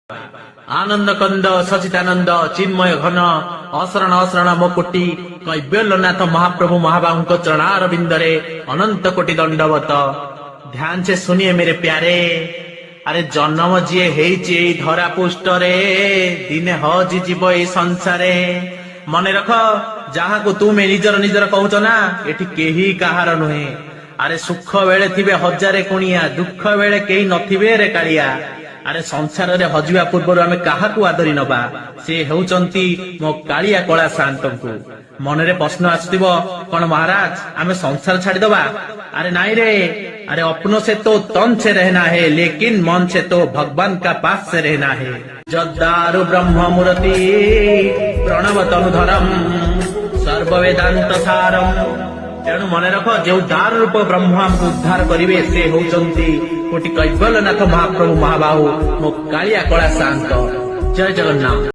ଆନନ୍ଦ କନ୍ଦ ସଚିଦାନନ୍ଦ ଚିନ୍ମୟ ଘନ ଅଶରଣ ଅଶରଣ ମୋ କୋଟି କୈବଲ୍ୟନାଥ ମହାପ୍ରଭୁ ମହାବାହୁଙ୍କ ଚରଣାରବିନ୍ଦରେ ଅନନ୍ତ କୋଟି ଦଣ୍ଡବତ। ध्यान से सुनिए मेरे प्यारे। ଆରେ ଜନ୍ମ ଯିଏ ହେଇଛି ଏଇ ଧରା ପୃଷ୍ଠରେ, ଦିନେ ହଜି ଯିବ ଏଇ ସଂସାରେ। ମନେ ରଖ, ଯାହାକୁ ତୁମେ ନିଜର ନିଜର କହୁଛ ନା, ଏଠି କେହି କାହାର ନୁହେଁ। ଆରେ ସୁଖ ବେଳେ ଥିବେ ହଜାରେ କୁଣିଆ, ଦୁଃଖ ବେଳେ କେହି ନଥିବେ ରେ କାଳିଆ। ଆରେ ସଂସାରରେ ହଜିବା ପୂର୍ବରୁ ଆମେ କାହାକୁ ଆଦରି ନବା? ସେ ହେଉଛନ୍ତି ମୋ କାଳିଆ କଳା ସାଆନ୍ତଙ୍କୁ। ମନରେ ପ୍ରଶ୍ନ ଆସୁଥିବ, କଣ ମହାରାଜ, ଆମେ ସଂସାର ଛାଡିଦବା? ଆରେ ନାଇଁ ରେ। अरे अपनों से तो तन से रहना है, लेकिन मन से तो भगवान का पास से रहना है। ଯଦ୍ଦାରୁ ବ୍ରହ୍ମ ମୂର୍ତ୍ତି ପ୍ରଣବ ତନୁଧରମ ସର୍ବ ବେଦାନ୍ତ ସାରମ। ତେଣୁ ମନେ ରଖ, ଯେଉଁ ଦାରୁ ରୂପ ବ୍ରହ୍ମ ଆମକୁ ଉଦ୍ଧାର କରିବେ, ସେ ହେଉଛନ୍ତି କୋଟି କୈବଲ୍ୟନାଥ ମହାପ୍ରଭୁ ମହାବାହୁ ମୋ କାଳିଆ କଳା ସାଆନ୍ତ। ଜୟ ଜଗନ୍ନାଥ।